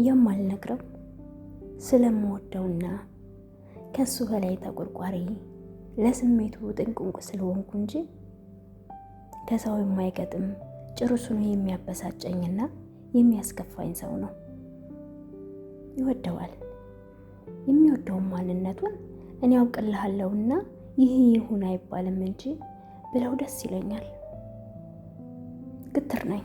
የማልነግረው ስለምወደውና ከሱ በላይ ተቆርቋሪ ለስሜቱ ጥንቁቅ ስለሆንኩ እንጂ ከሰው የማይገጥም ጭርሱኑ የሚያበሳጨኝና የሚያስከፋኝ ሰው ነው። ይወደዋል። የሚወደውን ማንነቱን እኔ አውቅልሃለሁና ይህ ይሁን አይባልም እንጂ ብለው ደስ ይለኛል። ግትር ነኝ።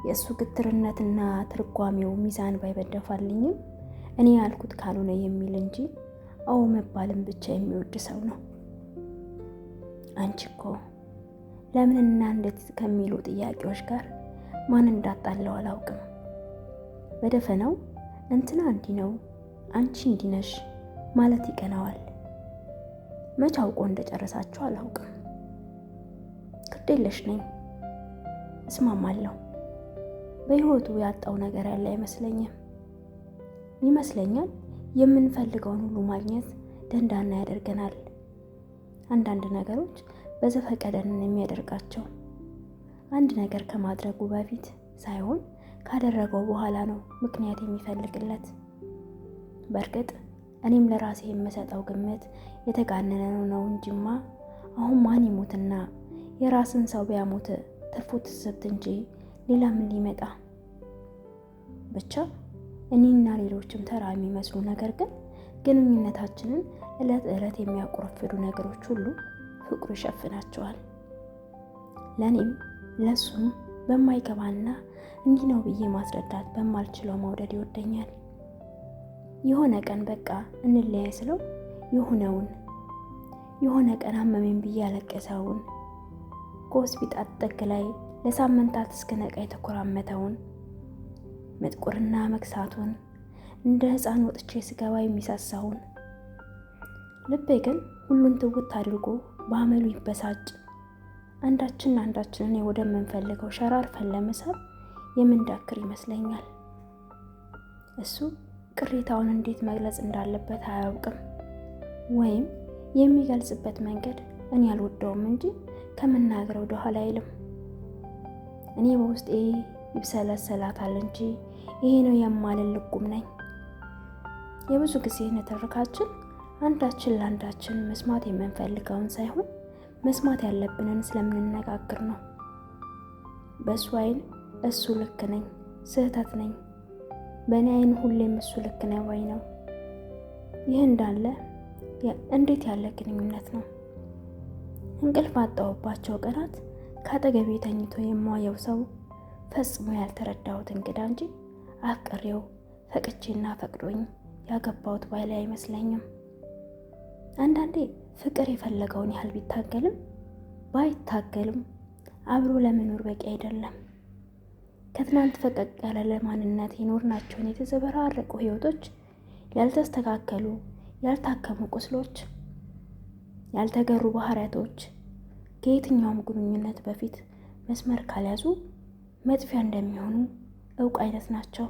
የእሱ ግትርነትና ትርጓሜው ሚዛን ባይበደፋልኝም እኔ ያልኩት ካልሆነ የሚል እንጂ አዎ መባልም ብቻ የሚወድ ሰው ነው። አንቺ እኮ ለምንና እንዴት ከሚሉ ጥያቄዎች ጋር ማን እንዳጣለው አላውቅም። በደፈናው እንትና እንዲህ ነው፣ አንቺ እንዲህ ነሽ ማለት ይቀናዋል። መች አውቆ እንደጨረሳችሁ አላውቅም። ግዴለሽ ነኝ፣ እስማማለሁ። በሕይወቱ ያጣው ነገር ያለ አይመስለኝም። ይመስለኛል የምንፈልገውን ሁሉ ማግኘት ደንዳና ያደርገናል። አንዳንድ ነገሮች በዘፈቀደን የሚያደርጋቸው አንድ ነገር ከማድረጉ በፊት ሳይሆን ካደረገው በኋላ ነው ምክንያት የሚፈልግለት። በእርግጥ እኔም ለራሴ የምሰጠው ግምት የተጋነነ ነው እንጂማ አሁን ማን ይሞትና የራስን ሰው ቢያሞት ትርፉ ትዝብት እንጂ ሌላ ምን ሊመጣ? ብቻ እኔና ሌሎችም ተራ የሚመስሉ ነገር ግን ግንኙነታችንን ዕለት ዕለት የሚያቆረፍዱ ነገሮች ሁሉ ፍቅሩ ይሸፍናቸዋል። ለእኔም ለእሱም በማይገባና እንዲህ ነው ብዬ ማስረዳት በማልችለው መውደድ ይወደኛል። የሆነ ቀን በቃ እንለያይ ስለው የሆነውን፣ የሆነ ቀን አመመኝ ብዬ ያለቀሰውን፣ ከሆስፒታል ጥግ ላይ ለሳምንታት እስክነቃ የተኮራመተውን፣ መጥቆርና መክሳቱን፣ እንደ ሕፃን ወጥቼ ስገባ የሚሳሳውን፣ ልቤ ግን ሁሉን ትውት አድርጎ በአመሉ ይበሳጭ። አንዳችን አንዳችንን ወደምንፈልገው ሸራርፈን ለመሳብ የምንዳክር ይመስለኛል። እሱ ቅሬታውን እንዴት መግለጽ እንዳለበት አያውቅም፣ ወይም የሚገልጽበት መንገድ እኔ አልወደውም እንጂ ከመናገር ወደኋላ አይልም። እኔ በውስጤ ይብሰለሰላታል እንጂ ይሄ ነው የማልል ልጉም ነኝ። የብዙ ጊዜ ንትርካችን አንዳችን ለአንዳችን መስማት የምንፈልገውን ሳይሆን መስማት ያለብንን ስለምንነጋገር ነው። በእሱ ዓይን እሱ ልክ ነኝ፣ ስህተት ነኝ። በእኔ ዓይን ሁሌም እሱ ልክ ነው ወይ ነው። ይህ እንዳለ እንዴት ያለ ግንኙነት ነው? እንቅልፍ ባጣሁባቸው ቀናት ከአጠገቤ ተኝቶ የማየው ሰው ፈጽሞ ያልተረዳሁት እንግዳ እንጂ አፍቅሬው ፈቅቼና ፈቅዶኝ ያገባሁት ባሌ አይመስለኝም። አንዳንዴ ፍቅር የፈለገውን ያህል ቢታገልም ባይታገልም አብሮ ለመኖር በቂ አይደለም። ከትናንት ፈቀቅ ያለ ለማንነት የኖርናቸውን የተዘበራረቁ ሕይወቶች፣ ያልተስተካከሉ ያልታከሙ ቁስሎች፣ ያልተገሩ ባህሪያቶች ከየትኛውም ግንኙነት በፊት መስመር ካልያዙ መጥፊያ እንደሚሆኑ እውቅ አይነት ናቸው።